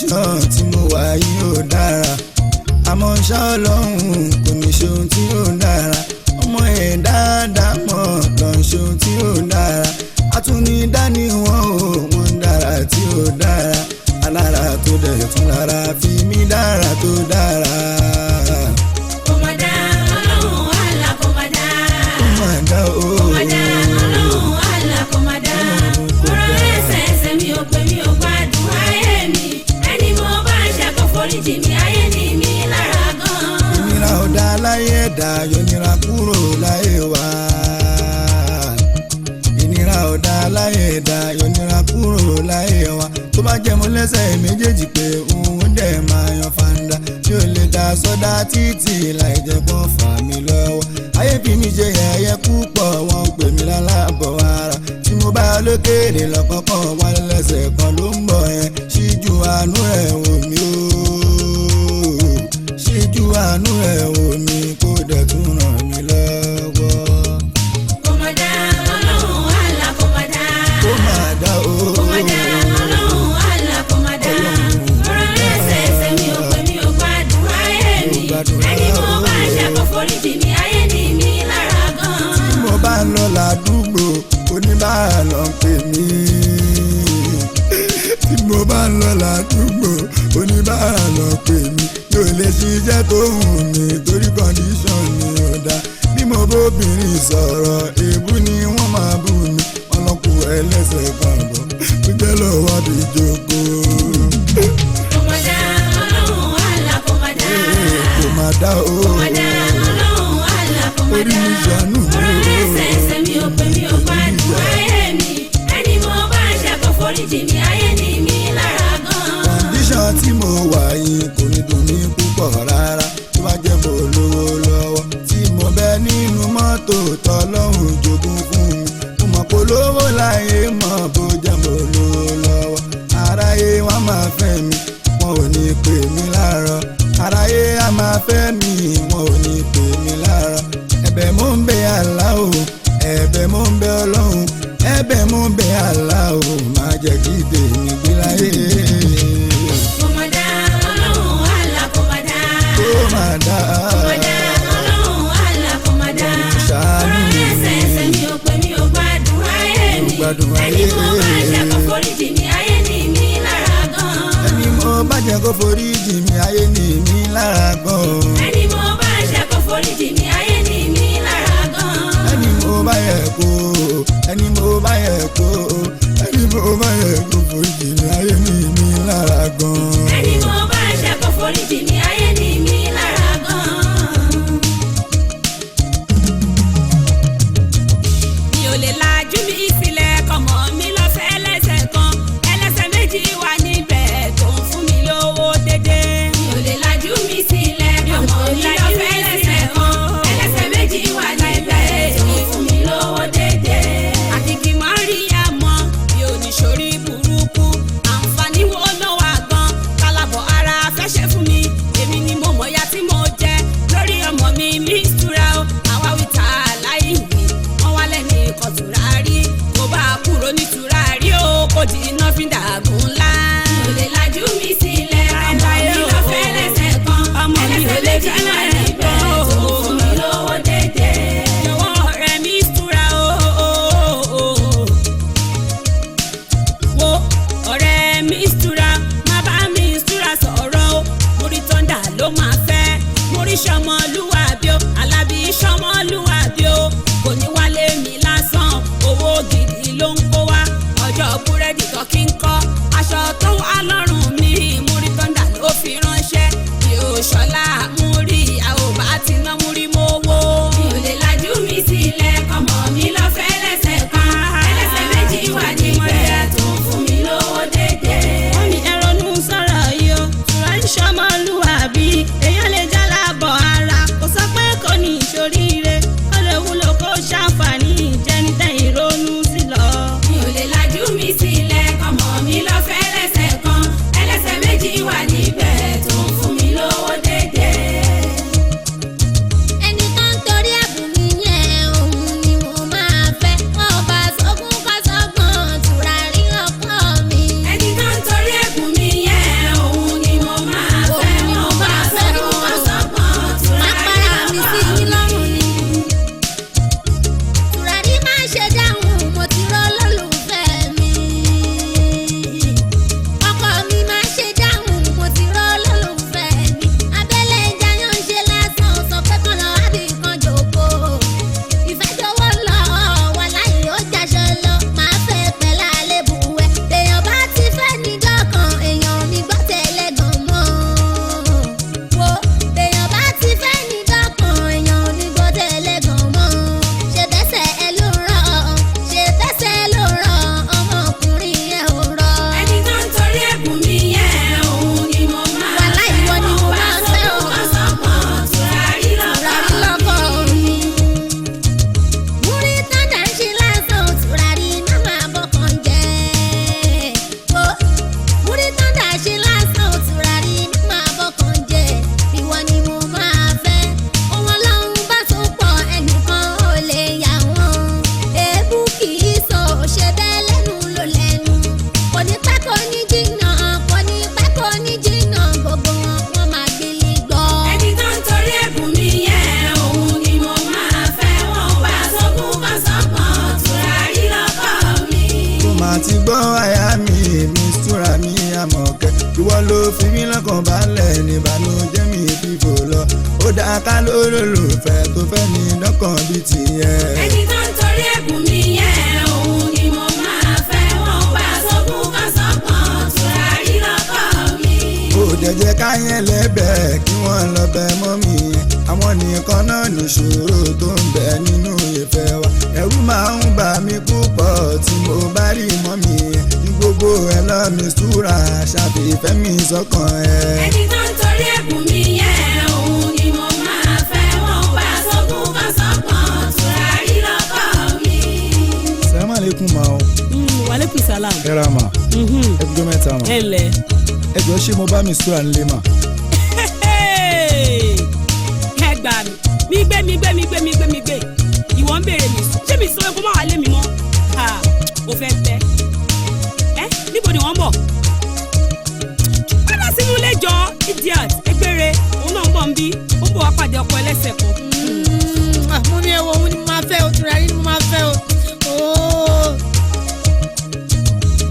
Condition tí mo wà yìí ò dára, àmọ́ ṣá Ọlọ́run kò ní ṣe ohun tí ò dára. Ọmọ ẹ̀ dáadáa mọ̀ lọ ń ṣe ohun tí ò dára. Atúnidá ni wọ́n ò wọ́n ń dára tí ò dára. Alára tó dẹ̀ tún lára fi mí dára tó dára. Kò má dá Ọlọ́run àlà kò má dá. Ó mà dá o. Kò má dá Ọlọ́run àlà kò má dá. Ọ̀rọ̀ ẹsẹ̀ mi ò pé mi ò gbádùn ayé mi. Ẹni mo bá ṣe kó foríjì mi, ayé ni mi lára gan. Ìnira ọ̀dà láyé ẹ̀dá yọnira kúrò láyé wa. Ìnira ọ̀dà láyé ẹ̀dá yọnira kúrò láyé wa. Tó bá jẹ́ mo lẹ́sẹ̀ méjèèjì pé òun dẹ̀ máa yan fanda. Mi ò lè dá sọ́dá títì láì jẹ́ pọ́n fà mí lọ́wọ́. Ayé fi mi ṣe yẹ̀yẹ́ púpọ̀, wọ́n ń pè mí lálábọ̀ ara. Tí mo bá lókèrè lọ́kọ̀ọ̀kan wá lẹ́sẹ̀ kan ló ń bọ̀ yẹn. Ṣíjú àánú ẹ̀ wò mí ooo, ṣíjú àánú ẹ̀ wò mí kó dẹ̀ tún ràn mí lọ́wọ́. Kò má dá Ọlọ́run àlà kò má dá. Kó máa dá o. Kò má dá Ọlọ́run àlà kò má dá. Ọ̀rọ̀ ẹsẹ̀ mi ò pé mi ò gbádùn ayé mi. Ẹni mo bá ṣe kó foríjì mi, ayé ni mi lára gan. Tí mo bá ń lọ ládùúgbò, oníbàárà ló ń pè mí. Tí mo bá ń lọ ládùúgbò, oníbàárà ló ń pè mí. Mi ò lè ṣiṣẹ́ tó wù mí torí condition mi ò dá. Bí mo bóbìnrin sọ̀rọ̀, èébú ni wọ́n máa bú mi. Wọ́n lọ kú ẹlẹ́sẹ̀ kan bọ̀ tó jẹ́ lọ́wọ́ bí jókòó. Kò má dá Ọlọ́run àlà kò má dá. Kò má dá o. Kò má dá Ọlọ́run àlà kò má Orí dá. mi ṣàánú mi Ọ̀rọ̀ o. ẹsẹ̀ mi ò pé mi ò gbádùn ayé mi. Ẹni mo bá ṣe kó foríjì mi, ayé ni mi lára gan. Condition tí mo wà yìí kò ní dùn mí púpọ̀ rárá. Tó bá jẹ́ mo lówó lọ́wọ́ tí mo bẹ nínú mọ́tò tọ́lọ́hún jogún fún mi. Mo mọ̀ pé olówó láyé mọ̀ bó jẹ́ mo lówó lọ́wọ́. Aráyé wọn máa fẹ́ mi, wọn ò ní pè mí láàárọ̀. Aráyé á máa fẹ́ mi, wọn ò ní pè mí láàárọ̀. Ẹ̀bẹ̀ mo ń bẹ Allah o, ẹ̀bẹ̀ mo ń bẹ Ọlọ́run, ẹ̀bẹ̀ mo ń bẹ Allah o, má jẹ́ kí tèmi gbé láyé. Kò má dá Ọlọ́run àlà kò má dá. Kó máa dá. Kò má dá Ọlọ́run àlà kò má dá. Ṣàánú Ọ̀rọ̀ mi. ẹsẹ̀ mi ò pé mi ò gbádùn ayé mi. Gbádùn Ẹni ayé. mo bá ṣe kó foríjì mi, ayé ni mi lára gan. Ẹni mo bá jẹ́ kó forí jì mí, ayé ni mí lára gan. Ẹni mo bá ṣe kó foríjì mi, ayé ni mi lára gan. Ẹni mo bá yẹ kó, ẹni mo bá yẹ kó, ẹni mo bá yẹ kó forí jì mí, ayé ni mí lára gan. Ẹni mo bá ṣe kó foríjì mi, ayé ni mi lára gan. Mi ò lè lajú mi sílẹ̀ kọ́mọ mi lọ fẹ́ ẹlẹ́sẹ̀ kan, ẹlẹ́sẹ̀ méjì wà níbẹ̀ tó ń fún mi lówó dédé. Mi ò lè lajú mi sílẹ̀ kọ́mọ mi lọ fẹ́ ẹlẹ́sẹ̀ kan, ẹlẹ́sẹ̀ méjì wà níbẹ̀ tó ń fún mi lówó dédé. Àkìkì máa ń rí àmọ́ mi ò ní sórí burúkú, àǹfààní wo ló wà gan kálábọ̀ ara fẹ́ ṣe fún mi? Èmi ni mo mọ̀ ya tí mo jẹ lórí ọmọ mi mistura o. Àwa wíta láìwí wọ́n wá lẹ́nu ikọ̀ tùràrí, kò bá a kúrò ní tùràrí o, kò di iná fi dàgùn ńlá. Mi ò lè lajú mi sílẹ̀ kọ́mọ mi lọ fẹ́ ẹlẹ́sẹ̀ kan, Ọmọ mi ò ẹlẹ́sẹ̀ lè méjì wà níbẹ̀ tó ń fún mi lówó dédé. Jọ̀wọ́ ọ̀rẹ́ mi túra o. Wo ọ̀rẹ́ mi túra, má bá mi túra sọ̀rọ̀ o. Mo rí tọ́ndà ló máa fẹ́, mo rí sọmọlúwàbí o, Alábí sọmọlúwàbí o. Kò ní wálé mi lásán, owó gidi ló ń kó wá. Ọjọ́ búrẹ́dì kan kí n kọ́, aṣọ tó wà lọ́rùn mi, mo rí tọ́ndà ló fi ránṣẹ́. Mi ò ṣọlá múrí, a ò bá ti ná múrí mówó. Mi ò lè lajú mi sílẹ̀ kọ́mọ mi lọ fẹ́ ẹlẹ́sẹ̀ kan, ẹlẹ́sẹ̀ méjì wà níbẹ̀ tó ń fún mi lówó dédé. Wọ́n ní ẹ̀rọnú sọ̀rọ̀ yìí o, tùrọ̀ ń ṣọmọlúwàbí, èèyàn lè jálábọ̀ ara. balẹ̀ ní ìbànújẹ́ mi fífò lọ. Ó dáa ká lólùfẹ́ tó fẹ́ ní lọ́kàn bíi tìyẹ. Ẹni tó ń torí ẹ̀bùn mi yẹn, òun ni mo máa fẹ́. Wọ́n bá sọ́kùn kan sọ́kàn, tùràrí lọ́kọ̀ mi. Ó jẹ́jẹ́ káyẹn lẹ́bẹ̀ẹ́ kí wọ́n lọ bẹ mọ́ mi yẹn. Àwọn nìkan náà nìṣòro tó ń bẹ nínú ìfẹ́ wa. Ẹ̀rù máa ń bà mí púpọ̀ tí mo bá rí mọ́ mi yẹn. Ju gbogbo ẹ lọ mi súra ṣàfihàn mi sọ́kàn ẹ. Ẹni tó ń torí ẹ̀bùn mi yẹn, òun ni mo máa fẹ́. Wọ́n bá sọ́kùn kan sọ́kàn, tùràrí lọ́kọ̀ mi. Salaam alaikum ma o. Wàlẹ́kùn sálàm. Ẹ ra ma. Ẹ kújọ́ mẹ́ta ma. Ẹ ǹlẹ́. Ẹ jọ ṣé mo bá mi súra nílé ma. Ẹ gbà mí, mi gbé mi gbé mi gbé mi gbé mi gbé, ìwọ ń béèrè mi sùn, ṣé mi sọ pé kó má wàá lé mi mọ́? O fẹ́ tẹ́ ẹ, níbo ni wọ́n ń bọ̀? Padà sínú ilé jọ, idiot egbére, òun náà ń bọ̀ ń bí, ó ń bọ̀ wá pàdé ọkọ ẹlẹ́sẹ̀ kan. Mú mi ẹwọ, òun ni mo máa fẹ́ o, tùràrí ni mo máa fẹ́ o.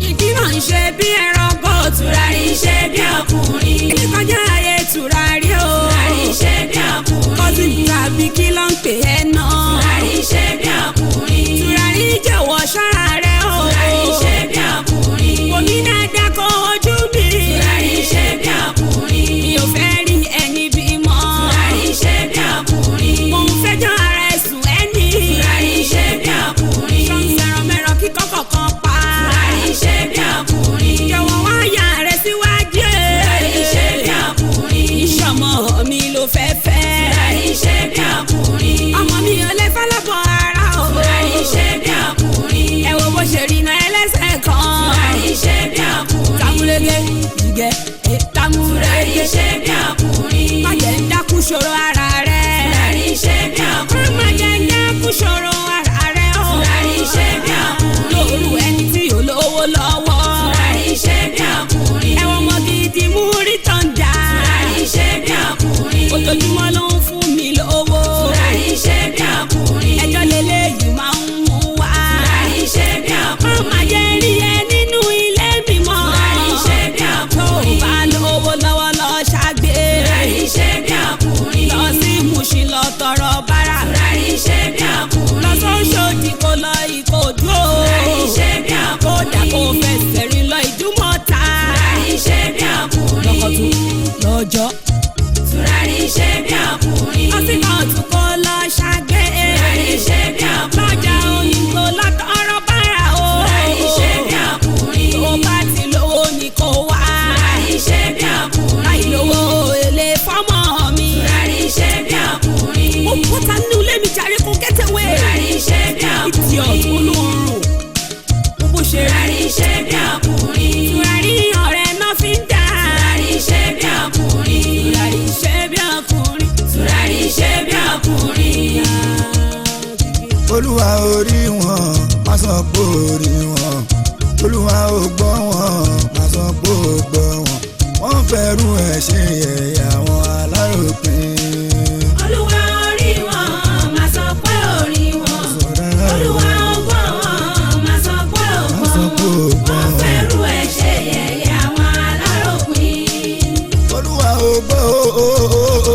Ìdí náà ń ṣe bí ẹranko. Tùràrí ṣe bí ọkùnrin. Ẹni kọjá ayé tùràrí o. Tùràrí ṣe bí ọkùnrin. Cousin tàbí kí ló ń pè ẹ́ náà? Tùràrí ṣe bí ọkùnrin. Tùràrí jọ̀wọ́ ṣọ́ra rẹ o. Tùràrí ṣe bí ọkùnrin. Kò ní dáadáa kó ojú mi. Tùràrí ṣe bí ọkùnrin. Mi ò fẹ́ rí ẹni bímọ. Tùràrí ṣe bí ọkùnrin. Mo ń fẹjọ́ ara ẹ̀ sùn ẹni. Tùràrí ṣe bí ọkùnrin. Ṣọ́nsẹ̀rọ̀ mẹ́rọ kíkọ́ kọ̀ọ̀kan pa. Tùràrí ṣe bí ọkùnrin. Jọ̀wọ́ wá yà rẹ síwájú. Tùràrí ṣe bí ọkùnrin. Ìṣọmọ mi ló fẹ́ fẹ́. Tùràrí ṣe bí ọkùnrin. Ọmọ mi ò lè fẹ́lẹ́bọ̀ ara o. Tùràrí ṣe bí ọkùnrin. Ẹ wo bó ṣe rí iná ẹlẹ́sẹ̀ kan. Tùràrí ṣe bí ọkùnrin. Tamúrégé jìgẹ́ Tùràrí tamúrégé. ṣe bí ọkùnrin. Má jẹ́ ń dákú ṣòro ara rẹ̀. Tùràrí ṣe bí ọkùnrin. Má jẹ́ ń dákú ṣòro ara rẹ̀ o. Tùràrí ṣe bí ọkùnrin. Lóru ẹni tí ò lówó lọ́wọ́. Tùràrí ṣe bí ọkùnrin. Ẹ̀wọ̀n ọmọ gidi mú rí tọ́ndà. Tùràrí ṣe bí ọkùnrin. Ojoojúmọ́ ló ń fún mi lówó. Tùràrí ṣe bí ọkùnrin. Ẹjọ́ lélẹ́yìí máa ń mú wá. Tùràrí ṣe bí ọkùnrin. Má jẹ́ rí ẹ nínú ilé mi mọ́. Tùràrí ṣe bí Tó o ọkùnrin. bá lówó lọ́wọ́ lọ ṣàgbé. Tùràrí ṣe bí ọkùnrin. Lọ sí Mùṣín lọ tọrọ bárà. Tùràrí ṣe bí ọkùnrin. Lọ sóṣòdì kó lọ Ìkòdú o. Tùràrí ṣe bí Kódà ọkùnrin. kó fẹsẹ̀ rìn lọ Ìdúmọ̀ta. Tùràrí ṣe bí ọkùnrin. Lọ́kọ̀tún lọ́jọ́. Tùràrí ṣe bí ọkùnrin. Lọ́sìkò tún kó lọ ṣàgbé. Tùràrí ṣe bí ọkùnrin. Lọ́jà Òyìnbó lọ tọrọ bárà o. Tùràrí ṣe bí ọkùnrin. Tó bá ti lówó ni kó wá. Tùràrí ṣe bí ọkùnrin. Láì lówó èlé fọ́mọ mi. Tùràrí ṣe bí ọkùnrin. Ó bọ́ta nínú ilé mi jàre kó get away. Tùràrí ṣe bí Idiot ọkùnrin. olóorùn. Ó bó ṣe rí. Tùràrí ṣe bí ọkùnrin. Tùràrí ọ̀rẹ́ náà fi ń dà. Tùràrí ṣe bí ọkùnrin. Tùràrí ṣe bí ọkùnrin. Tùràrí ṣe bí ọkùnrin. Olúwa orí wọn má sọ pé orí wọn, Olúwa ò gbọ́ wọn má sọ pé ò gbọ́ wọn, wọ́n fẹ́rù ẹ̀ ṣe yẹ̀yẹ́ àwọn aláròpin. Olúwa orí wọn, má sọ pé orí wọn. Olúwa ó gbọ́ wọn, má sọ pé ó Má sọ gbọ́ pé ó wọn. gbọ́ Wọ́n wọn. fẹ́rù ẹ̀ ṣe yẹ̀yẹ́ àwọn aláròpin. Olúwa ò gbọ́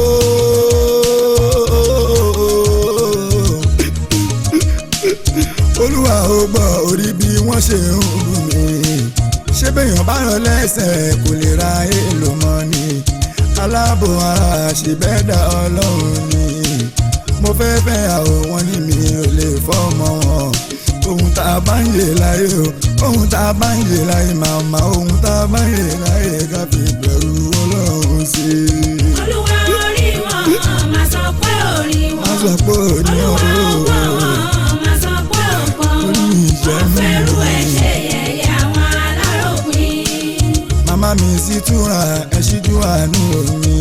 Olúwa ò gbọ́ orí bí wọ́n ṣe ń bù mí, ṣé bẹ́yàn bá rán lẹ́sẹ̀ kò lè ra èlò mọ́ ni, aláàbò ara ṣe bẹ́ẹ̀ dá Ọlọ́run ni, mo fẹ́ fẹ́ àwọn wọn ní mi ò lè fọ́mọ wọn, ohun tá a bá ń yè láyé o, ohun tá a bá ń yè láyé màmá, ohun tá a bá ń yè láyé ká fi bẹ̀rù Ọlọ́run sí i. Olúwa orí wọn, má sọ pé orí Má wọn. sọ pé òní Olúwa ó gbọ́ wọn, má sọ pé ó gbọ́ wọn. Orí ìjẹ́ Wọ́n mi. fẹ́rù ẹ̀ ṣe yẹ̀yẹ́ àwọn aláròpin. Màmá mi sì túra ẹ ṣíjú àánú mi,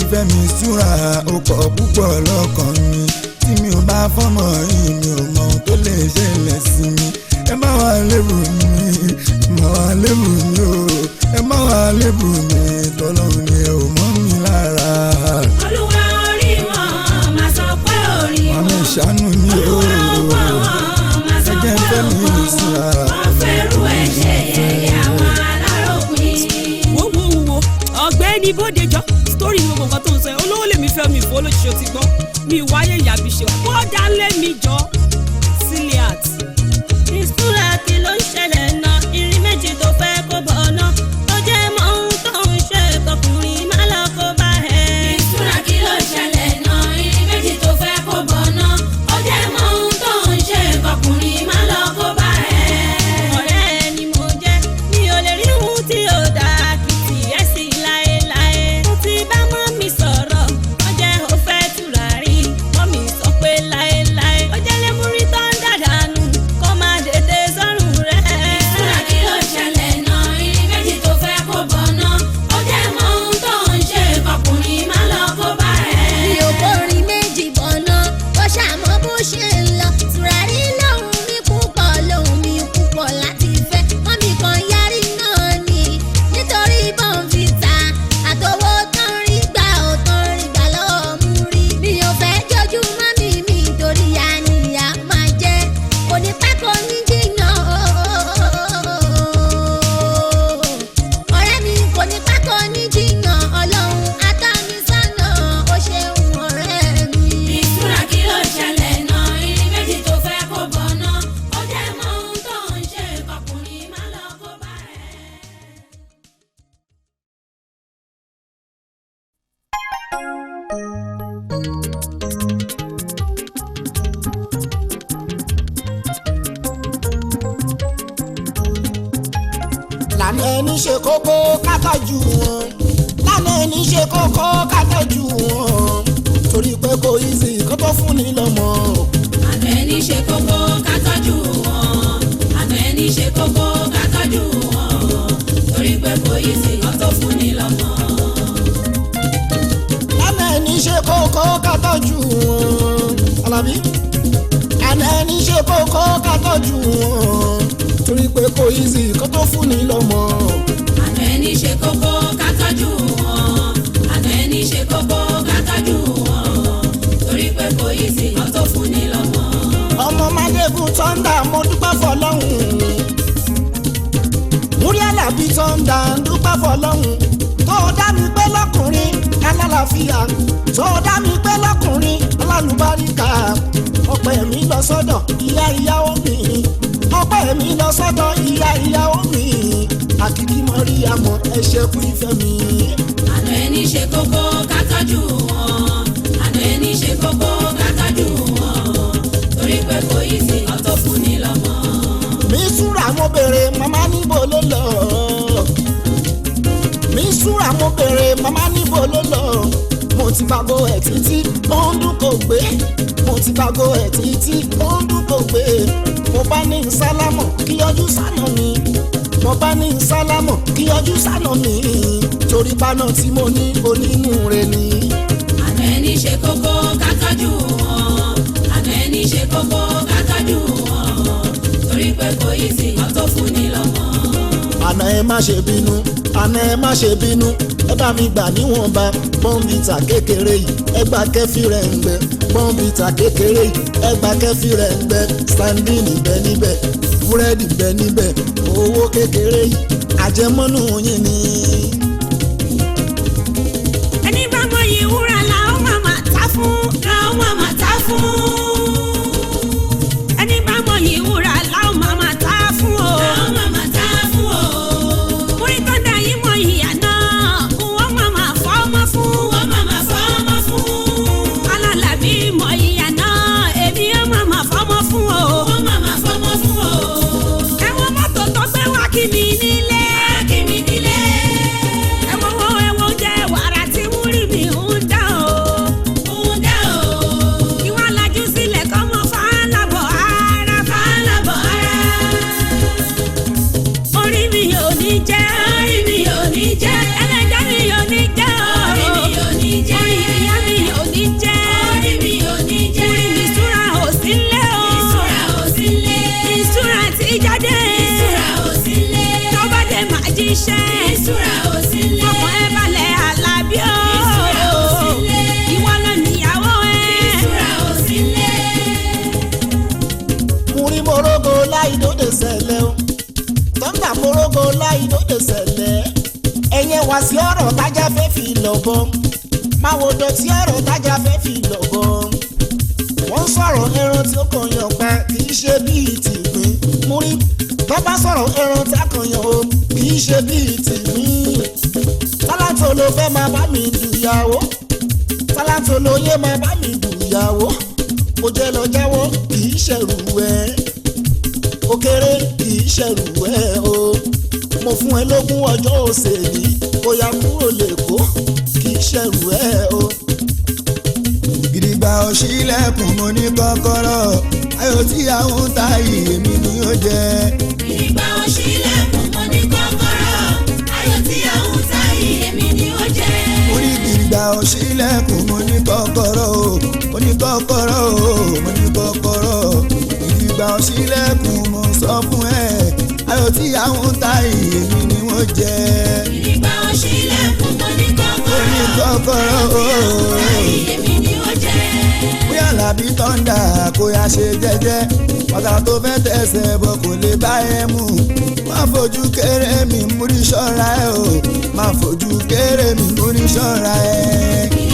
ìfẹ́ mi túra ó pọ̀ púpọ̀ lọ́kàn mi, tí mi ò bá fọ́mọ yìí mi ò mọ ohun tó lè ṣẹlẹ̀ sí mi, ẹ má wá lébù mi, má wá lébù mi o, ẹ má wá lébù mi, tọ́lọ́run ni ẹ ò mọ́ mi lára. Olúwa orí wọn, má sọ pé orí Màmá wọn. ìṣàánú mi o, Olúwa ó gbọ́ wọn, má sọ ẹ jẹ́ pé ń fẹ́ ó mi gbọ́ wọn. síra. Wọ́n fẹ́rù ẹ̀ ṣe yẹ̀yẹ́ àwọn aláròpin. Wo wo wo ọ̀gbẹ́ni. Ọ̀gbẹ́ni bóde jọ story ni gbogbo nǹkan tó ń sọ yẹn. Olówó lèmi fẹ́ mi ìfọ́ olóṣìṣẹ́ ti gbọ́ mi wáyé ìyàbí ṣe bọ́dà lé mi jọ Siliat. Ìṣúra kí ló ń ṣẹlẹ̀ náà? Irin méjì tó fẹ́ kó bọ̀ náà. Ó jẹ́ mọ ohun tó ń ṣe kọkùnrin má lọ kó bá ẹ. Ìṣúra kí ló ṣẹlẹ̀ náà? Irin méjì tó fẹ́ kó bọ̀ náà. Ó jẹ́ mọ ohun tó ń ṣe kọkùnrin má lọ kó bá ẹ. Ọ̀rẹ́ ẹ ni mo jẹ́, mi ò lè rí ohun tí ò dáa kìtì ẹ̀ sí láéláé. Mo ti bá mọ́mì sọ̀rọ̀, wọ́n jẹ́ ó fẹ́ tùràrí. Mọ́mì sọ pé láéláé. Ó jẹ́ lé múrí tó ń dàdánù, kó má dédé sọ́rùn rẹ̀. Ìṣúra kí ló ṣẹlẹ̀ náà? Irin méjì tó fẹ́ kó bọ̀ náà. Ó jẹ́ mọ ohun tó ń ṣe kọkùnrin má lọ kó bá ẹ. Mi ò kọrin méjì bọ̀nà, ó ṣàmọ́ bó ṣe ń lọ. Tùràrí lòun mi púpọ̀, lòun mi púpọ̀ láti fẹ́. Mọ́mì kan yarí náà ni nítorí bọ́ǹfìtà àtọwọ́ tán rí gbà ó tán rí gbà lọ́wọ́ mú rí. Mi ò fẹ́ jọjú mọ́mì mi torí ìyá ni ìyá máa jẹ́. Kò ní pẹ́ kò ní jìnnà ọ̀rẹ́ mi kò ní pẹ́ kò ní jìnnà ọlọ́run atọ́nisọ́nà ó ṣeun ọ̀rẹ́ mi. Ìṣúra kí ló ṣẹlẹ̀ náà? Irin méjì tó fẹ́ kó bọ̀ náà. Ó jẹ́ mọ ohun tó ń ṣe kọkùnrin má lọ kó bá ẹ. Lànà ẹni ṣe kókó ká tọ́jú wọn, lànà ẹni ṣe kókó ká tọ́jú wọn, torí pé kò easy kó tó fún ni lọ́mọ. Àná ẹni ṣe kókó ká tọ́jú wọn. Àná ẹni ṣe kókó ká tọ́jú wọn. Torí pé kò yí sí kan tó fún ni lọ́mọ. Lànà ẹni ṣe kókó ká tọ́jú wọn. Alábí, àná ẹni ṣe kókó ká tọ́jú wọn, torí pé kò easy kó tó fún ni lọ́mọ. Àná ẹni ṣe kókó ká tọ́jú wọn. Àná ẹni ṣe kókó ká tọ́jú wọn. Torí pé kò yí sí kan tó fún ni lọ́mọ. Ọmọ Mádégún Tọ́ndà, mo dúpẹ́ fọlọ́hún. Múrí Àlàbí Tọ́ndà, ń dúpẹ́ fọlọ́hún. Tó o dá mi pé lọ́kùnrin alálàáfíà, tó o dá mi pé lọ́kùnrin alálùbáríkà. Ọpẹ́ mi lọ sọ́dọ̀ ìyá ìyàwó mi. Ọpẹ́ mi lọ sọ́dọ̀ ìyá ìyàwó mi. Àkìkí mọ́ríyàmọ́ ẹ ṣe kú ìfẹ́ mi. Àná ẹni ṣe kókó ká tọ́jú wọn. Àná ẹni ṣe kókó ká tọ́jú wọn. Torí pé kò yí sí kan tó fún ni lọ́mọ. Mi súra mo bèrè màmá níbo ló lọ. Mi súra mo bèrè màmá níbo ló lọ. Mo ti gbàgbọ́ ẹ̀ títí ó ń dún kò gbé. Mo ti gbàgbọ́ ẹ̀ títí ó ń dún kò gbé. Mo bá ní sálámọ̀ kí yọjú sánà mi. Mo bá ní sálámọ̀ kí yọjú sánà mi. Torí paná tí mo ní onínúure ni. Àná ẹni ṣe kókó ká tọ́jú wọn. Àná ẹni ṣe kókó ká tọ́jú wọn. Torí pé kò yí sí kan tó fún ni lọ́mọ. Àná ẹ má ṣe bínú, àná ẹ má ṣe bínú, ẹ bá mi gbà níwọ̀nba bọ́ǹbìtà kékeré yìí, ẹ gbà kẹ́fì rẹ̀ ń gbẹ. Bọ́ǹbìtà kékeré yìí, ẹ gbà kẹ́fì rẹ̀ ń gbẹ. Sandini bẹ níbẹ̀, búrẹ́dì bẹ níbẹ̀, owó kékeré yìí àjẹmọ́nú yín ni. Ẹni bá mọ iyì wúrà la ó máa máa ta fún. La ó máa máa ta fún. Ẹni bá mọ iyì wúrà la ó máa máa ta fún o. La ó máa máa ta fún o. Múrí Tọ́ndà yìí mọ iyì àná, wọ́n máa máa fọ́ ọmọ fún. Wọ́n máa máa fọ́ ọmọ fún. Alálàbí mọ iyì àná, èmi ó máa máa fọ́ ọmọ fún o. Wọ́n máa máa fọ́ ọmọ fún o. Ẹ̀wọ̀n mọ́tò tó gbé wá kí mi nílé. Wá kí mi nílé. Wùwà sí ọ̀rọ̀ tájà fẹ́ fi lọ́bọ̀, máa wo dọ̀tí ọ̀rọ̀ tájà fẹ́ fi lọ́bọ̀. Wọ́n sọ̀rọ̀ ẹran tí ó kàn yàn pa kì í ṣe bíi tìgbín múrí. Tó bá sọ̀rọ̀ ẹran tí a kàn yàn o kì í ṣe bíi tìgbín. Tálátò ló fẹ́ máa bá mi dùyàwó. Tálátò ló yé máa bá mi dùyàwó. Mo jẹ́ lọ jáwọ́ kì í ṣẹ̀rù ẹ̀. Ó kéré kì í ṣẹ̀rù ẹ̀ o. Mo fún ẹ lógún ọjọ́ òsèlú kó ya kúrò lẹ́kọ̀ọ́ kì í ṣẹ̀rù ẹ̀ o. Gidigba òṣìlẹ̀kùn mo ní kọ́kọ́rọ́ ayò tí àwọn ń ta yìí èmi ni ó jẹ́. Ìgbà òṣìlẹ̀kùn mo ní kọ́kọ́rọ́, ayọ̀ tí a ń ta yìí èmi ni ó jẹ́. Mo ní gidigba òṣìlẹ̀kùn mo ní kọ́kọ́rọ́ o, mo ní kọ́kọ́rọ́ o, mo ní kọ́kọ́rọ́. Gidigba òṣìlẹ̀kùn mo sọ fún ẹ, ayò tí àwọn ń ta yìí èmi ni wọ́n jẹ́. Ìgbà òṣìlẹ̀kùn mo ní Mo ní kọ́kọ́rọ́, kọ́kọ́rọ́ ayọ̀ o. tí a ń ta yìí èmi ni ó jẹ́. Bóyá làbí tọ́ndà kó yá ṣe jẹ́jẹ́, bàtà tó fẹ́ tẹ̀sẹ̀ bọ̀ kò lè bá ẹ mú. Má fojú kéré mi múrí ṣọ́ra ẹ o, má fojú kéré mi múrí ṣọ́ra ẹ.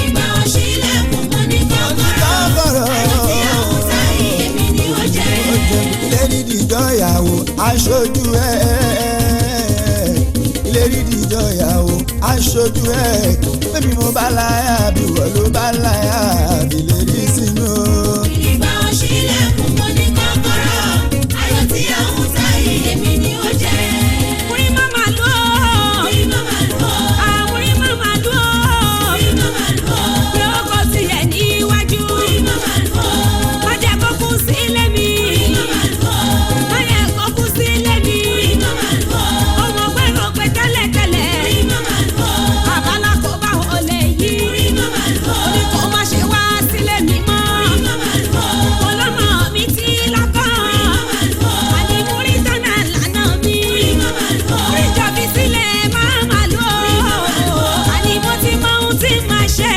Ìgbà òṣìlẹ̀kùn mo ní kọ́kọ́rọ́, Kọ́kọ́rọ́. ayọ̀ tí a ń ta yìí èmi ni ó jẹ́. Ilé dídìjọ́ ìyàwó aṣojú ẹ̀. Ilé dídìjọ́ ìyàwó aṣojú ẹ̀. Bẹ́ẹ̀ni mo bá láyà bí wọ́n ló bá láyà bí lè rí sínú. Ìgbà òṣìlẹ̀kùn mo ní kọ́kọ́rọ́, ayọ̀ tí a ń ta yìí èmi ni ó jẹ́. Múrí màmá lù ọ́. Orí màmá lù ọ́, Àmúrí màmá lù ọ́. orí màmá lù ọ́, Pé ó kọ tiẹ̀ níwájú. orí màmá lù ọ́, Má jẹ́ kó kú sílé mi. orí màmá lù ọ́, Má jẹ́ kó kú sílé mi. orí màmá lù ọ́, Ọmọ gbẹ́rọ pé tẹ́lẹ̀tẹ́lẹ̀. orí màmá lù ọ́, Àbálá kò bá wọlé yìí. orí màmá lù ọ́, Ó ní kó má ṣe wá sílé mi mọ́. orí màmá lù ọ́, Ọlọ́mọ mi ti lọ́kàn. màmá lù ọ́, Àní múrí tánà lànà mi. orí màmá lù ọ́, Orí jọ fi sílẹ̀ máa mà lò ó. Àní mo ti mọ ohun tí màá ṣe.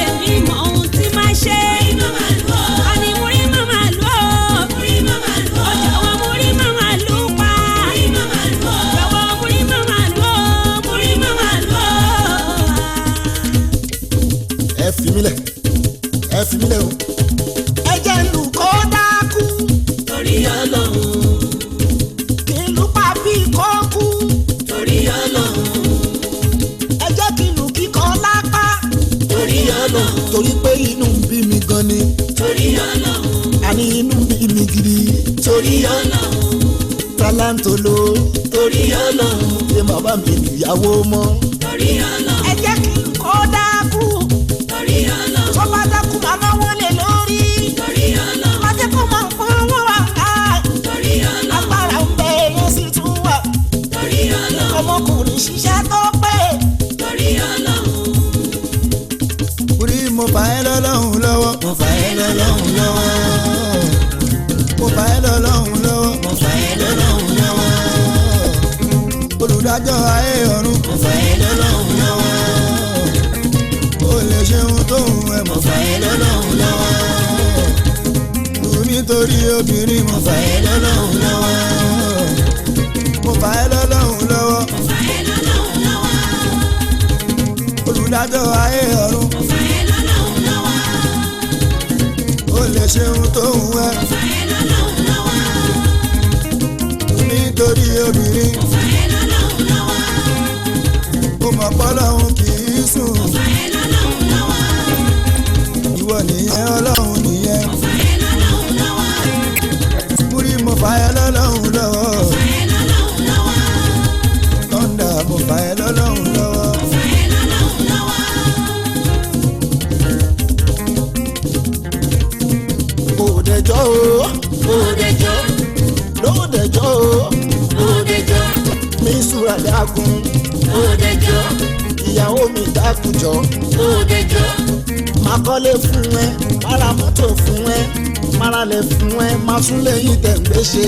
Èmi mọ ohun tí màá ṣe. orí màmá lù ọ́, Àní múrí màmá lò ó. orí màmá lù ọ́, Ọjọ́wọ́ múrí màmá lù pa. orí màmá lù ọ́, Jọ̀wọ́ múrí màmá lò ó. Múrí màmá lò ó. Ẹ fi mí lẹ̀, ẹ fi mí lẹ̀ o. Ẹ jẹ́ n lù kó dákú, torí Ọlọ́run, kí n lù pa bí kó kú. torí Ọlọ́run, Ẹ jẹ́ kí n lù kíkan lápá. torí Ọlọ́run, Torí pé inú ń bí mi gan ni, torí Ọlọ́run, àní inú ń bí mi gidi. torí Ọlọ́run, Tálántòló torí Ọlọ́run, ṣé bàbá mi lùyàwó mọ́. torí Ọlọ́run, Ẹ jẹ́ kí n lù kó dákú, torí Ọlọ́run, tó bá dákú máa náwó lé lórí. torí Ọlọ́run, Má jẹ́ kó máa pọ́n wọ́n wà ká. torí Ọlọ́run, Agbára ń bẹ èèyàn sì tún wà. torí Ọlọ́run, Ọmọkùnrin ṣiṣẹ́ tó pé. torí Ọlọ́run, Orí mo fà ẹ́ lọ́lọ́hun lọ́wọ́. Mo fà ẹ́ lọ́lọ́hun lọ́wọ́. Mo fà ẹ́ lọ́lọ́hun lọ́wọ́. mo fà ẹ́ lọ́lọ́run lọ́wọ́, Olùdájọ́ ayé ọ̀run. mo fà ẹ́ lọ́lọ́run lọ́wọ́, Ó lè ṣe ohun tóun ẹ̀ mo mọ̀. fà ẹ́ lọ́lọ́run lọ́wọ́, Lù nítorí obìnrin mo mo fà ẹ́ lọ́lọ́run lọ́wọ́, Mo fà ẹ́ lọ́lọ́hun lọ́wọ́. mo fà ẹ́ lọ́lọ́run lọ́wọ́, Olùdájọ́ ayé ọ̀run. mo fà ẹ́ lọ́lọ́run lọ́wọ́, Ó lè ṣe ohun tóun ẹ̀. mo fà ẹ́ lọ́lọ́run lọ́wọ́, Lù nítorí obìnrin. mo fà ẹ́ lọ́lọ́run lọ́wọ́, Ó mọ̀ pọ́lọ́hun kì í sùn. mo fà ẹ́ lọ́lọ́run lọ́wọ́, Ìwọ nìyẹn ọlọ́run nìyẹn. mo fà ẹ́ lọ́lọ́run lọ́wọ́, Múrí mo fà ẹ́ lọ́lọ́hun lọ́wọ́. fà ẹ́ lọ́lọ́run lọ́wọ́, Tọ́ndà mo fà ẹ́ lọ́lọ́hun lọ́wọ́. mo fà ẹ́ lọ́lọ́run lọ́wọ́. Òdẹjọ́ o, Òdejọ́, lódẹjọ́ o, òdejọ́, mi sùúrà dákun, òdejọ́, ìyàwó mi dákun jọ. òdejọ́, Máa kọ́lé fún ẹ, máa ra mọ́tò fún ẹ, máa ralẹ̀ fún ẹ, máa tún lẹ́yìn tẹ̀gbẹ́ ṣe.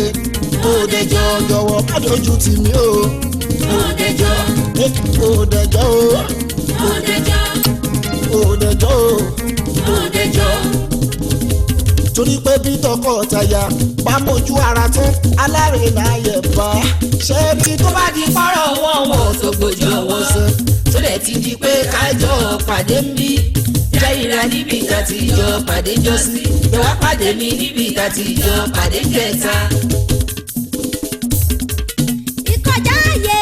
Òdẹjọ́ jọ̀wọ́ má dojú tì mí o. òdejọ́, Òdẹjọ́ o, òdejọ́, òdẹjọ́ o, òdejọ́, Torí pé bí tọkọtaya bá mójú ara tán, alárinà yẹ̀ bá ṣé bí Tó bá di pọ́rọ̀ wọ́n wọ̀ tó gbójú ọwọ́ sọ, tó dẹ̀ ti di pé kájọ pàdé ń bí jẹ́rìíra níbi ìta tí jọ pàdé jọ sí, ìwà pàdé mi níbi ìta tí jọ pàdé kẹta. Ìkọjá ààyè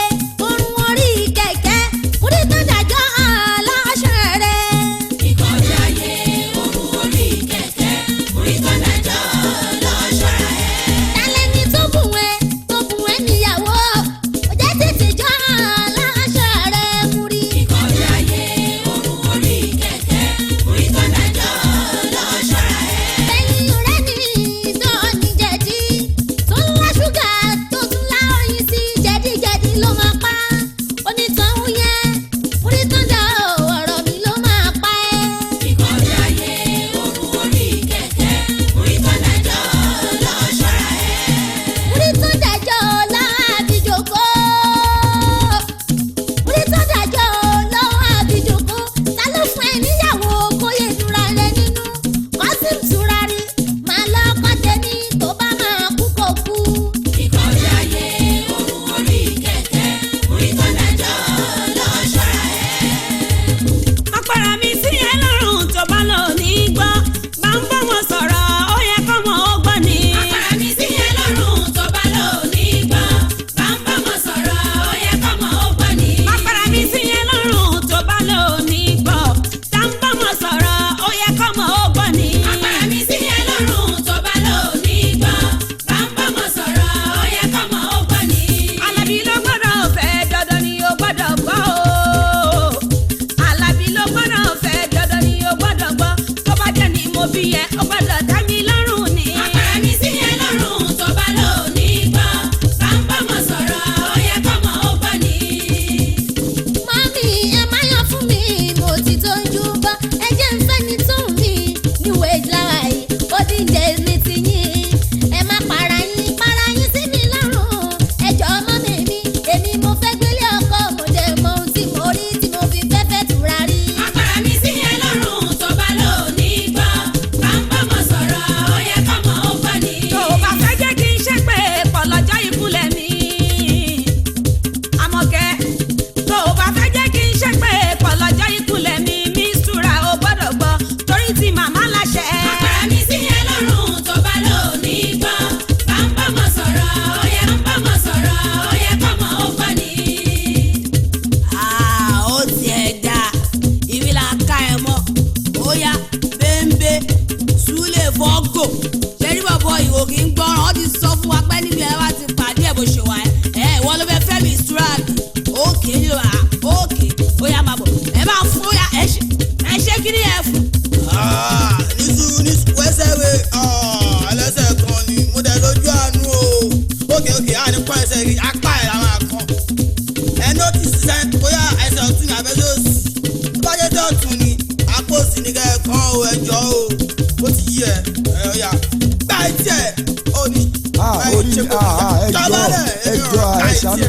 orun orí kẹ̀kẹ́ múrí tó dájọ́ aláṣọ rẹ̀. Ìkọjá yé orun orí kẹ̀kẹ́ orí tó dájọ́ lọ́ṣọ́ra ẹ̀. Tálẹ́ni tó bùn ẹ́ tó bùn ẹ́ níyàwó ó jẹ́ tètè jọ aláṣọ rẹ̀ múrí. Ìkọjá yé orun orí kẹ̀kẹ́ orí tó dájọ́ lọ́ṣọ́ra ẹ̀. Ẹ̀yin rẹ̀ ní tó ní jẹ̀dí tó ń lá ṣúgà tó tún lá oyin sí, jẹ̀díjẹ̀dí ló máa pa onítọ̀hún yẹn, múrí tó dá ọ̀rọ̀ mi ló máa pa ẹ́. Ìkọjá yé orun orí kẹ̀kẹ́ orí tó dájọ́ lọ́ṣọ́ra ẹ̀. Múrí tó dájọ́ lọ́wọ́ àbíjòkó. Múrí tó dájọ́ lọ́wọ́ àbíjòkó. Ta ló fún ẹ níyàwó kó yẹ dúra rẹ nínú? Kọ́sìm túrarí, màá lọ́kọ́ tèmi tó bá máa kú kó kú. Ìkọjá yé orun orí kẹ̀kẹ́ orí tó dájọ́ lọ́ṣọ́ra ẹ̀. Apara mi sí ẹ lọ́rùn tó bá lọ ní gbọ́, bá ń bọ́ wọn sọ̀rọ̀, ó yẹ kọ́mọ ó gbọ́ ni. Apara mi sí ẹ lọ́rùn tó bá lọ ní gbọ́, bá ń bá wọn sọ̀rọ̀, ó yẹ kọ́mọ ó gbọ́ ni. Apara mi sí ẹ lọ́rùn tó bá lọ ní gbọ́, tá ń bọ́ wọn sọ̀rọ̀, ó yẹ kọ́mọ ó gbọ́ ni. Apara mi sí ẹ lọ́rùn tó bá lọ ní gbọ́, bá ń bá wọn sọ̀rọ̀, ó yẹ kọ́mọ ó gbọ́ ni. Alábí ló gbọ́dọ̀ fẹ́, dandan ni ó gbọ́dọ̀ gbọ́ o. Alábí ló gbọ́dọ̀ fẹ́, dandan ni ó gbọ́dọ̀ gbọ́. Tó bá jẹ́ ni mo bí yẹ, ó gbọ́dọ̀ dá mi lọ́rùn ni. Apara mi sí ẹ lọ́rùn tó bá lọ ní gbọ́, bá ń bá wọn sọ̀rọ̀, ó yẹ kọ́mọ ó gbọ́ ni. Mọ́mí ẹ má yàn fún mi, mo ti tójú bọ́. Ẹ jẹ́ ń fẹ́ ní tóun mi, new age lára yìí, olden days ní tiyín. Ẹ má para yín, para yín sí mi lọ́rùn. Ẹ jọ̀ọ́ mọ́mí mi, èmi mo fẹ́ gbélé ọkọ, mo dẹ̀ mọ ohun tí mo rí tí mo fi fẹ́ fẹ́ tùràrí. Apara mi sí ẹ lọ́rùn tó bá lọ ní gbọ́, bá ń bá wọn sọ̀rọ̀, ó yẹ kọ́mọ ó gbọ́ ni. Tó o bá fẹ́ jẹ́ kí n ṣe pé pọ̀ lọ́jọ́ ìkúnlẹ̀ mi. Àmọ̀kẹ́, tó o bá fẹ́ jẹ́ kí n ṣe pé pọ̀ lọ́jọ́ ìkúnlẹ̀ mi, mi súra o gbọ́dọ̀ gbọ́ torí tí màmá láṣẹ. Apara mi sí ẹ lọ́rùn tó bá lọ ní gbọ́, bá ń bá wọn sọ̀rọ̀, ó yẹ ń bá wọn sọ̀rọ̀, ó yẹ kọ́mọ ó gbọ́ ni. Ó tiẹ̀ da ìwé la ká ẹ mọ́, ó yá bẹ́ńbẹ́ súlẹ̀ fọ́gò ṣẹ́rí bọ̀bọ̀ ìwò kì í gbọ́ràn. Ó ti sọ fún wa pé níbi ẹ wá ti pàdé ẹ̀ bó ṣe wà ẹ́ ẹ̀ ìwọ ló fẹ́ fẹ́ mi ìṣúra mi òkè ní wa òkè, ó yá máa bọ̀, ẹ máa fún, ó yá ẹ ṣe ẹ ṣe kí ni ẹ fún. Nísù nísù wẹ́sẹ̀ wé ẹlẹ́sẹ̀ kan ni mo dẹ̀ lójú àánú o. Òkè òkè á ní kọ́ ẹsẹ̀ rí apá ẹ̀ la máa kàn. Ẹ nótìsì sẹ́ bóyá ẹsẹ̀ ọ̀tún ni àbẹ́sẹ̀ òsì. Tó bá jẹ́ tí ọ̀tún ni, apá òsì ni kẹ́ ẹ kàn o, ẹ jọ o. Ó ti yí ẹ ẹ ọ̀yà gbá etí ẹ ó ní. Orí mi, ẹjọ́ ẹjọ́, ẹ ṣàánú,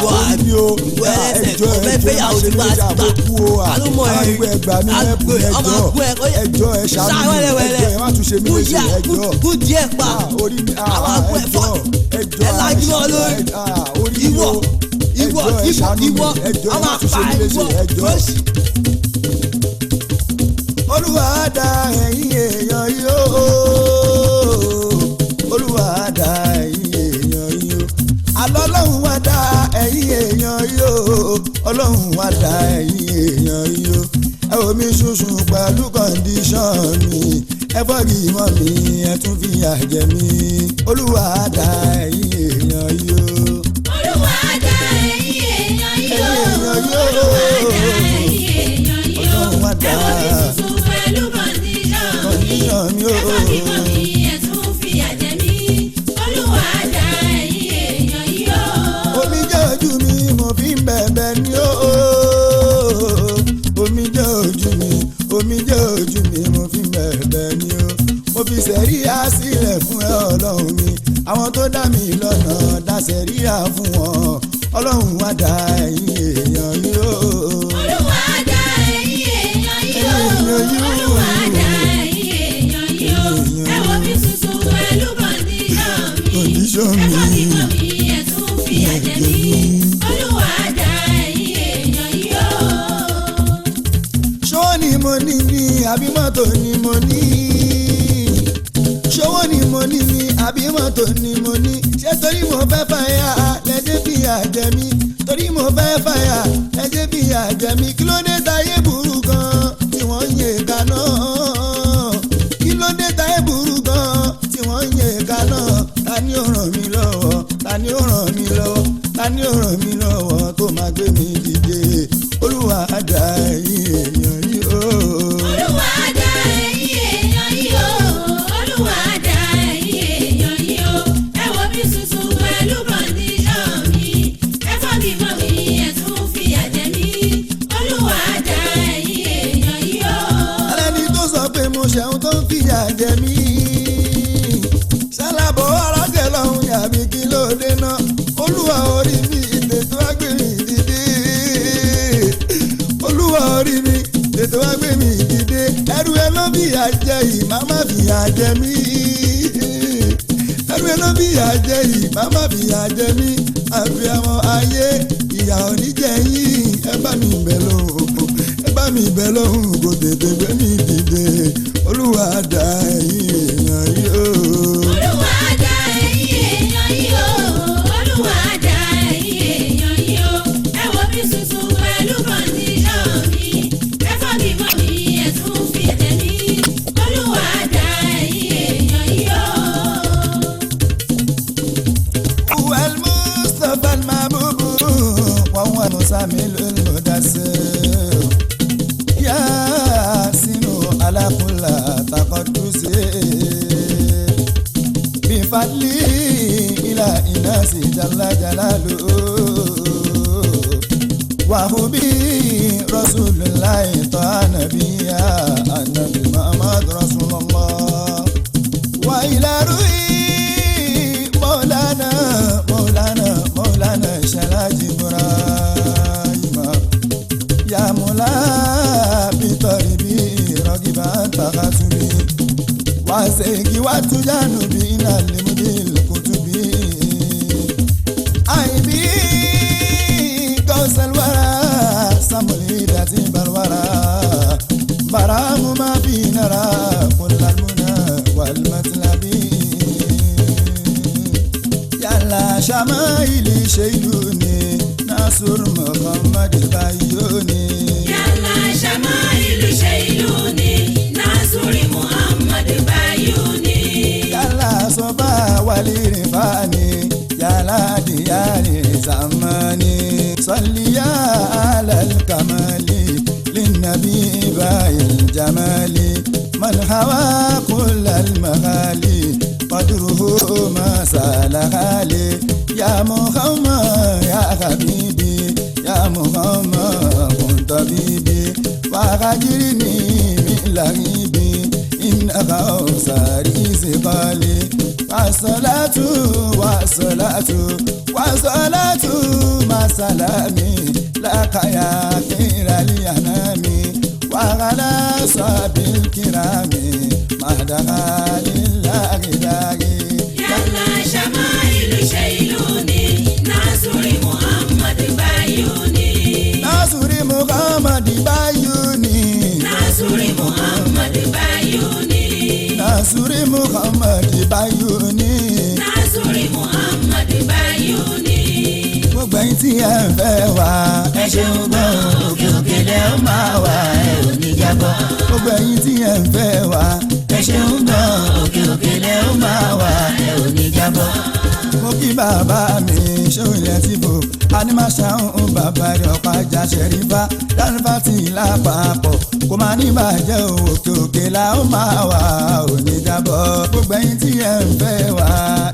orí mi o, ẹjọ́ ẹjọ́, ẹ má ṣe mí léṣe, àbókù o, aládùúgbò, ẹ gbà mí, ẹ̀bùn, ẹjọ́ ẹjọ́, ẹ ṣàánú mi, ẹjọ́, ẹ má tún ṣe mí léṣe, ẹjọ́. Kú díẹ̀ pa. Orí mi, Àwọn àgbo ẹ̀ ẹjọ́ fọ́. ẹjọ́, Ẹ lajú ẹ ọ lórí. orí mi Ìwọ o, ìwọ ẹjọ́, ẹ ìwọ ṣàánú mi, ìwọ ẹjọ́, ẹ àwọn má tún ṣe àpá mí léṣe, ìwọ ẹjọ́. lóṣì. Olúwa dá ẹ̀yin èèyàn yìí o, Olúwa dá ẹ̀yin èèyàn yìí o, àlọ́ Ọlọ́run wá dá ẹ̀yin èèyàn yìí o, Ọlọ́run wá dá ẹ̀yin èèyàn yìí o. Ẹ wò mí ṣùṣùn pẹ̀lú condition mi, ẹ fọ́ọ̀gì mọ́ mi, ẹ tún fi yà jẹ mí. Olúwa dá ẹ̀yin èèyàn yìí o. Olúwa dá ẹ̀yin èèyàn yìí o. Ẹ̀yin èèyàn yìí o. Olúwa dá ẹ̀yin èèyàn yìí o. Ọlọ́run wá dá. Ẹ wò mí tuntun pẹ̀lú condition mi. Condition mi o. Ẹ fọ́ọ̀gì mọ́ mi, ẹ tún fìyà jẹ mí. Olúwa dá ẹ̀yin èèyàn yìí o. Omi jẹ́ ojú mi, mo fi ń bẹ̀bẹ̀ ní o. Omi jẹ́ ojú mi, omi jẹ́ ojú mi, mo fi ń bẹ̀bẹ̀ ní o. Mo fi sẹ̀ríà sílẹ̀ fún ẹ, Ọlọ́run mi. Àwọn tó dá mi lọ́nà, dá sẹ̀ríà fún wọn. Ọlọ́run wá dá ẹ̀yin èèyàn yìí o. Olúwa dá ẹ̀yin èèyàn yìí o. Ẹ̀yin èèyàn yìí o. Olúwa dá ẹ̀yin èèyàn yìí o. Ẹ wò àbí mọ́tò ni mo ní? Ṣówó ni mo ní ni àbí mọ́tò ni mo ní? Ṣé torí mo fẹ́ fàyà lẹ́jẹ́ fìyà jẹ mí? Torí mo fẹ́ fàyà lẹ́jẹ́ fìyà jẹ mí. Kí ló dé táyé burú gan tí wọ́n ń yè kaná? Kí ló dé táyé burú gan tí wọ́n ń yè kaná? Ta ni ó ràn mí lọ́wọ́? Ta ni ó ràn mí lọ́wọ́? Ta ni ó ràn mí lọ́wọ́ tó máa gbé mi dìde? Olúwa dá ẹ̀yin èèyàn yìí o. Olúwa dá ẹ̀yin èèyàn yìí o. Olúwa dá ẹ̀yin èèyàn yìí o. Ẹ wo mi tuntun pẹ̀lú kọ́ndíṣọ̀n mi. Ẹ fọ́ mi mọ́ mi, ẹ tún fìyà jẹ mí. Olúwa dá ẹ̀yin èèyàn yìí o. Alẹ́ni tó sọ pé mo ṣẹ̀hún tó ń fìyà jẹ mí. Ṣálábọ̀ arájẹ lọ́hùn yàbí kí ló dé náà? Olúwa orí mi tètè wá gbé mi dìde. Olúwa orí mi tètè wá gbé mi dìde. Ẹrú ẹ ló fìyà jẹ yìí, má má fìyà jẹ mí. Ẹrú ẹ ló fìyà jẹ yìí, má má fìyà jẹ mí. Àbíamọ ayé ìyà ò ní jẹ yín. Ẹ bá mi bẹ̀ lóhùn, ẹ bá mi bẹ̀ lóhùn kò tètè gbé mi dìde. Olúwa dá ẹ̀yin èèyàn yìí o. Olúwa dá ẹ̀yin èèyàn yìí o. Olúwa dá ẹ̀yin èèyàn yìí o. Ẹ wo mi tuntun pẹ̀lú kọ́ndíṣọ̀n mi. Ẹ fọ́ mi mọ́ mi, ẹ tún fìyà jẹ mí. Olúwa dá ẹ̀yin èèyàn yìí o. هو المصطفى المحبوب وهو مسامل المدثر ياسين على كل تقدس بفضله إلى الناس جل جلاله وهو رسول الله طه نبيا النبي محمد رسول الله وإلى روحي مولانا مولانا مولانا شلاج إبراهيم يا مولا بطريبي رغبا تغتبي وسيكي وتجانبي إلى المدي الكتبي أيبي قوس الورى سمولي داتي بالورى برام ما في نرى كل المنى والمطلب يلا شمايلي شيلوني ناصر محمد بيوني Yálà ṣàmáìlú ṣe ìlú ni, Násùrì Muhammad Bayuni. يلا صبا ولرفاني يلا دياري زماني صلي يا على الكمال للنبي باي الجمال من هوى كل المغالي قدره ما سال غالي يا محمد يا حبيبي يا محمد كن طبيبي وغجرني من لغيبي إن غوصاري سقالي والصلاة والصلاة والصلاة مع سلامي لك يا خير الأنام وعلى صحب الكرام ما دعا لله داعي. Yálà ṣàmáìlú ṣe ìlú ni, Násùrì Muhammad Bayuni. Nasuri Muhammad Bayuni. Násùrì Muhammad Bayuni. Nasuri Muhammad Bayuni. Násùrì Muhammad Bayuni. Gbogbo ẹ̀yin tí ẹ ń fẹ́ wá. Ẹ ṣeun gan, òkè òkè lẹ ó máa wà, ẹ ò ní jábọ́. Gbogbo ẹ̀yin tí ẹ ń fẹ́ wá. Ẹ ṣeun gan, òkè òkè lẹ ó máa wà, ẹ ò ní jábọ́. Mo kí bàbá mi ṣóun ilẹ̀ tí bò animáṣáhùn bàbá rẹ̀ ọ̀pá ajá ṣẹ̀rífà dánifásitì lápapọ̀ kò máa ní bàjẹ́ o, òkè òkè la ó máa wà, ò ní jábọ́. Gbogbo ẹ̀yin tí ẹ ń fẹ́ wá.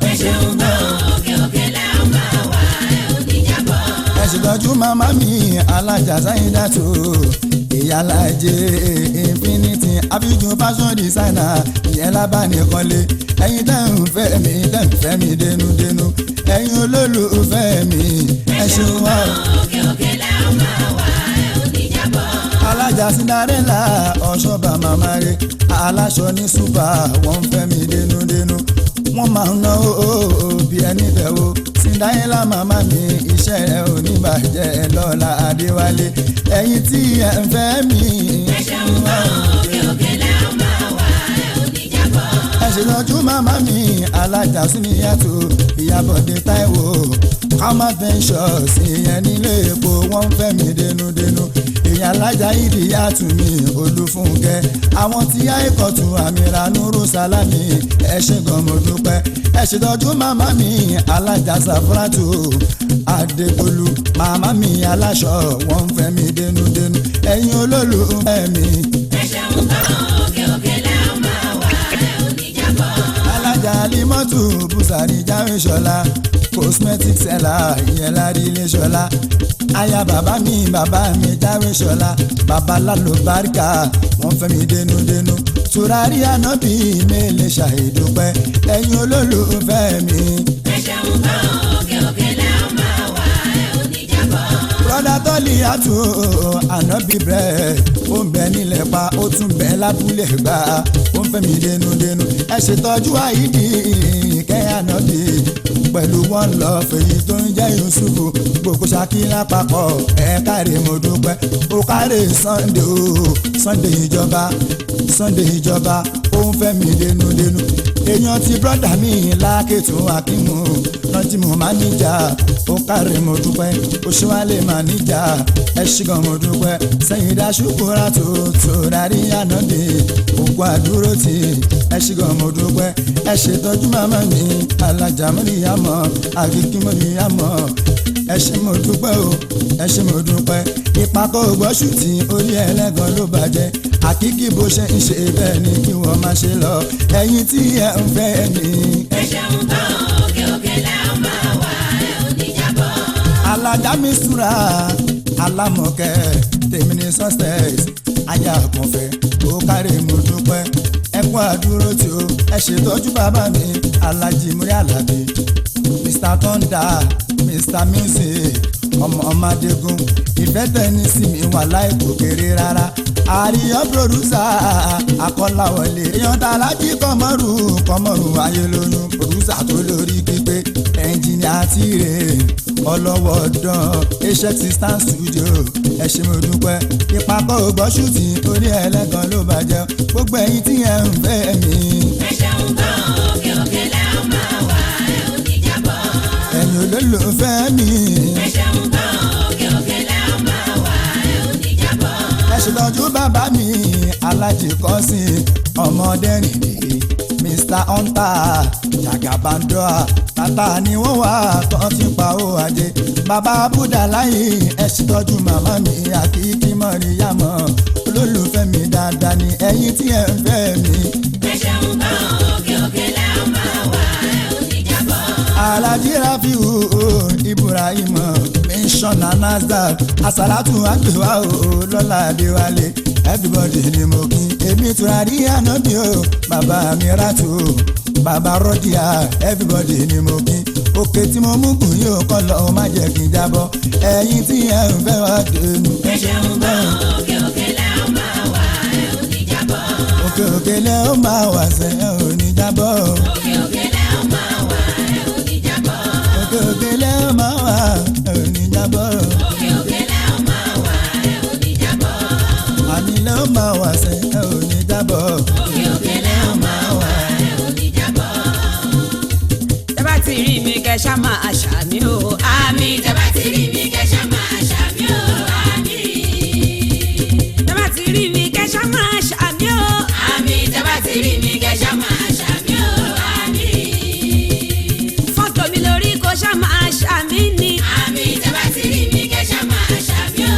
Ẹ ṣeun gan. Òkè òkè lẹ ó máa wà, ẹ ò ní jábọ́. Ẹ ṣètọ́jú màmá mi alájà sáyidàtò ìyálàjẹ infinity abidjan fashion designer ìyẹn lábánìkọ́lé. Ẹ̀yin tẹ́ ń fẹ́ mi tẹ́ ń fẹ́ mi dénúdénú ẹ̀yin olólùfẹ́ mi ẹ ṣeun wá o. Òkè òkè lẹ ó máa wà, ẹ ò ní jábọ́. Alájà Cinderella ọ̀ṣọ́ba màmá rẹ̀ aláṣọ ní súpà wọ́n ń fẹ́ mi dénúdénú wọ́n máa ń náwó bí ẹni tẹ̀wó. Cinderella màmá mi iṣẹ́ rẹ̀ ò ní bàjẹ́ lọ́la Adéwálé. Ẹ̀yin tí ẹ̀ ń fẹ́ mi. Ẹ ṣeun gan, òkè òkè. òkè lẹ́ ó máa wà, ẹ ò ní jábọ́. Ẹ ṣètọ́jú màmá mi alájà Súnìyàtò Ìyábọ̀dé Táíwò Kama Ventures ìyẹn nílé epo wọ́n ń fẹ́ mi dénúdénú. Èèyàn alájà Ìdíyàtú mi Olúfúnkẹ́ àwọn tí àìkọ̀tù àmìrà Nuru Salami ẹ ṣé gan mo dúpẹ́. Ẹ ṣètọ́jú màmá mi alájà Sàfúrátù Adégbolú màmá mi aláṣọ wọ́n ń fẹ́ mi dénúdénú ẹ̀yin olólùfẹ́ mi. Ẹ ṣeun gan, òkè òkè lẹ́ ó máa wà, ẹ ò ní jábọ́. Alájà Alimọ́tù Bùsàrí Jáwéṣọlá cosmetic seller ìyẹn lárí iléṣọlá aya bàbá mi Jáwéṣọlá bàbá lálọ́ báríkà wọ́n fẹ́ mi dénúdénú tùràrí ànábì mélèé ṣàìdúpẹ́ ẹ̀yin olólùfẹ́ mi. Ẹ ṣeun gan, òkè òkè lẹ́ ó máa wà, ẹ ò ní jábọ́. Brọ́dá tọ́lì àtú ànábì brẹ́ ó ń bẹ nílẹ̀ pa ó tún bẹ lábúlé gbà ó ń fẹ́ mi dénúdénú ẹ ṣètọ́jú àìdí kẹ́ ànábì pẹ̀lú one love èyí tó ń jẹ́ Yusufu gbogbo Ṣakí lápapọ̀ ẹ káre mo dúpẹ́ ó káre Sunday o Sunday ìjọba Sunday ìjọba ó ń fẹ́ mi dénúdénú èèyàn ti brọ́dà mi lákètò akínmu lọ́jìmọ̀ máníjà ó káre mo dúpẹ́ oṣùwálé máníjà ẹ ṣìgàn mo dúpẹ́ sẹ́yìn dáṣùkúrà tó tó rárí ànábì òkú àdúró tì ẹ ṣìgàn mo dúpẹ́ ẹ ṣètọ́jú màmá mi alájà mọ́níyàmọ́ àgìkí mọ́níyàmọ́ ẹ ṣé mo dúpẹ́ o ẹ ṣé mo dúpẹ́ ìpàkọ́ ògbọ́sù tí orí ẹlẹ́gàn ló bàjẹ́ àkíkí bó ṣe ń ṣe bẹ́ẹ̀ ni kí wọ́n má ṣe lọ ẹ̀yin tí ẹ ń fẹ́ mi. Ẹ ṣeun gan, òkè òkè lẹ́ ó máa wà, ẹ ò ní jábọ́. Alájà mi súra alámọ̀kẹ́ tèmi ní success aya àkànfẹ́ ó káre mo dúpẹ́ ẹ kú àdúró tí o ẹ ṣètọ́jú bàbá mi Alájì Múrí Àlàbí Mr Thunder Mr Music ọmọ ọmọdégún ìfẹ́ tẹ́ni sí mi wà láì kò kéré rárá àríyá pòdúsà akọ́láwọlé èèyàn tá alájí kọmọrù kọmọrù ayélóyún pòdúsà tó lórí pípé ẹnjìnìá tìrẹ ọlọ́wọ́ dán hx star studio ẹ ṣé mo dúpẹ́ ìpapọ̀ ògbọ́sù tí orí ẹlẹ́gàn ló bàjẹ́ gbogbo ẹ̀yin tí ẹ ń fẹ́ mi. Ẹ ṣeun gan, òkè òkè lẹ́ ó máa wà, ẹ ò ní jábọ́. Ẹ̀yin olólùfẹ́ mi. Ẹ ṣeun gan, òkè òkè lẹ́ ó máa wà, ẹ ò ní jábọ́. Ẹ ṣètọ́jú bàbá mi alájì kọ́sìn ọmọdé nìdí Mr Hunter jagabandoa tata ni wọ́n wà tán ti pa ó ajé bàbá buddha láyé ẹ ṣètọ́jú màmá mi àkíkí mọ̀ríyàmọ̀ olólùfẹ́ mi dáadáa ni ẹ̀yin tí ẹ ń fẹ́ mi. Ẹ ṣeun gan, òkè òkè lẹ́ ó máa wà, ẹ ò ní jábọ́. Alhaji Rafiu Ibrahim mísọ̀nà NAFDAC àsàlátù àgbèwà o lọ́la Adéwálé everybody ni mo kí èmi tùràrí ànábì o bàbá mi ràtò bàbá rọ́díà everybody ni mo kí òkè tí mo mú gùn yóò kọ́ lọ má jẹ́ kí n jábọ́ ẹ̀yin tí ẹ ń fẹ́ wá dénú. Ẹ ṣeun gan, òkè òkè lẹ́ ó máa wà, ẹ ò ní jábọ́. Òkè òkè lẹ́ ó máa wà sẹ́ ẹ ò ní jábọ́. Òkè òkè lẹ́ ó máa wà, ẹ ò ní jábọ́. Òkè òkè lẹ́ ó máa wà ẹ ò ní jábọ́. Òkè òkè lẹ́ ó máa wà, ẹ ò ní jábọ́. Àní lẹ́ ó máa wà sẹ́ ẹ ò ní jábọ́. Òkè òkè lẹ́ ó máa wà, ẹ ò ní jábọ́. Tẹ́ bá ti rí mi kẹ́ ṣá máa ṣàmì o. Àmì tẹ́ bá ti rí mi kẹ́ ṣá máa ṣàmì o. Àmì. Tẹ́ bá ti rí mi kẹ́ ṣá máa ṣàmì o. Àmì tẹ́ bá ti rí mi kẹ́ ṣá máa ṣàmì o. Àmì. Fọ́tò mi lórí kó ṣá máa ṣàmì ni. Àmì tẹ́ bá ti rí mi kẹ́ ṣá máa ṣàmì o.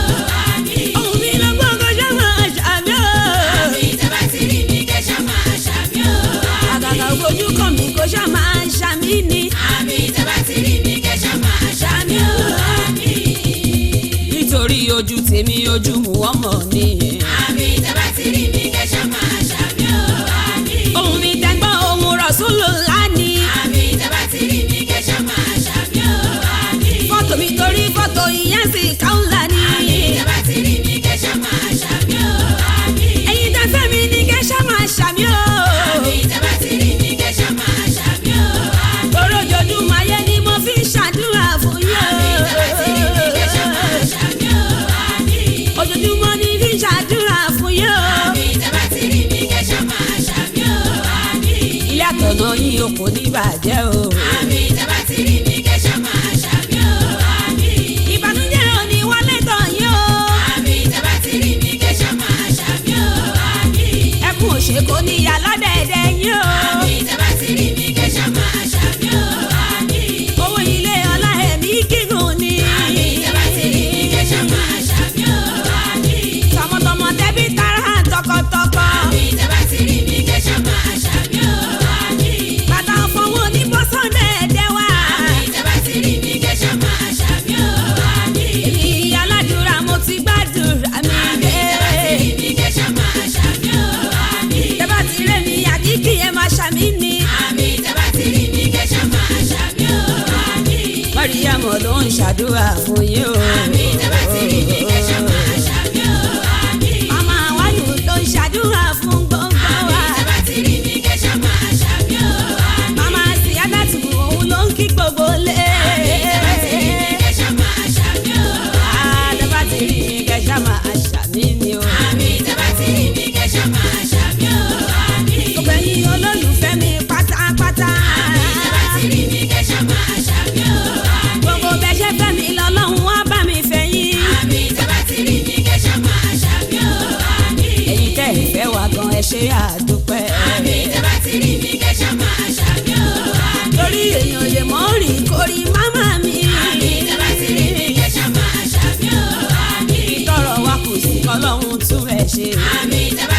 Àmì. Ohùn mi ló gbọ́ kó ṣá máa ṣàmì o. Àmì tẹ́ bá ti rí mi kẹ́ ṣá máa ṣàmì o. Àgàgà ojú kan mi kó ṣá máa ṣàmì ni. Àmì tẹ́ bá ti rí mi kẹ́ ṣá máa ṣàmì o. Àmì. Nítorí ojú tèmi ojú mu ọmọ ni. Àmì tẹ́ bá ti rí mi kẹ́ ṣá máa ṣàmì o. Àmì. Ohùn mi tẹ́gbọ́n ohùn Rasulullah ni. Àmì tẹ́ bá ti rí mi kẹ́ ṣá máa ṣàmì o. Àmì. Fọ́tò mi torí fọ́tò ìyá sì káńlá ni. Àmì tẹ́ bá ti rí mi kẹ́ ṣá máa ṣàmì o. Àmì. Ẹ̀yin tẹ́ fẹ́ mi ní kẹ́ ṣá máa ṣàmì o. Àmì tẹ́ bá ti rí mi kẹ́ ṣá máa ṣàmì o. Àmì. Torí ojoojúmọ́ ayé ni mo fi ń ṣàdúrà fún yín o. Àmì tẹ́ bá ti rí mi kẹ́ ṣá máa ṣàmì o. Àmì. Ojoojúmọ́ ni fi ń ṣàdúrà. yín o kò ní bàjẹ́ o. Àmín, tẹ́ bá ti rí mi kẹ́ ṣá máa ṣàmì o. Àmín. Ìbànújẹ́ ò ní wọlé tọ̀ yín o. Àmín, tẹ́ bá ti rí mi kẹ́ ṣá máa ṣàmì o. Àmín. Ẹkún òṣèkò níyà lọ́dẹ̀ẹ̀dẹ̀ yín o. Àmín, tẹ́ bá ti rí mi kẹ́ ṣá máa ṣàmì o. Àmín. Owó ilé ọlá ẹ̀mí gígùn ni. Àmín, tẹ́ bá ti rí mi kẹ́ ṣá máa ṣàmì o. Àmín. Tọmọtọmọ tẹbí tará tọkọtọkọ. Àmín, tẹ́ bá ti rí mi kẹ́ ṣá máa ṣàmì o. Àmín. Bàtà fọwọ́ ní bọ́sọ̀dẹ̀ẹ̀dẹ̀ wa. Àmín, tẹ́ bá ti rí mi kẹ́ ṣá máa ṣàmì o. Àmín. Èmi aládùúrà mo ti gbàdúrà mi Àmín, dé. tẹ́ bá ti rí mi kẹ́ ṣá máa ṣàmì o. Àmín. Tẹ́ bá ti rí mi àkíkì ẹ máa ṣàmì ni. Àmín, tẹ́ bá ti rí mi kẹ́ ṣá máa ṣàmì o. Àmín. Mọ́ríyàmọ̀ ló ń ṣàdúrà fún yín o. Àmín, tẹ́ bá ti rí mi kẹ́ ṣá máa ṣàmì o. Àmín. Màmá wáyù ló ń ṣàdúrà fún gbogbo wa. Àmín, tẹ́ bá ti rí mi kẹ́ ṣá máa ṣàmì o. Àmín. Màmá Síyádàtù òun ló ń kí gbogbo lé. Àmín, tẹ́ bá ti rí mi kẹ́ ṣá máa ṣàmì o. Ah, tẹ́ bá ti rí mi kẹ́ ṣá máa ṣàmì ni o. Àmín, tẹ́ bá ti rí mi kẹ́ ṣá máa ṣàmì o. Àmín. Gbogbo ẹ̀yin olólùfẹ́ mi pátápátá. Àmín, tẹ́ bá ti rí mi kẹ́ ṣá máa ṣàmì o. Àmín. Gbogbo bẹ́ẹ̀ ṣe fẹ́ mi lọ́lọ́run wá bá mi fẹ́ yín. Àmín, tẹ́ bá ti rí mi kẹ́ ṣá máa ṣàmì o. Àmín. Ẹ̀yin tẹ́ ẹ fẹ́ wa gan ẹ ṣé àdúpẹ́. Àmín, tẹ́ bá ti rí mi kẹ́ ṣá máa ṣàmì o. Àmín. Torí èèyàn lè mọ́ rìn kórí mámá mi. Àmín, tẹ́ bá ti rí mi kẹ́ ṣá máa ṣàmì o. Àmín. Ìtọ́rọ̀ wa kù sí kọ́lọ́hún tún ẹ̀ ṣe. Àmín, tẹ́ bá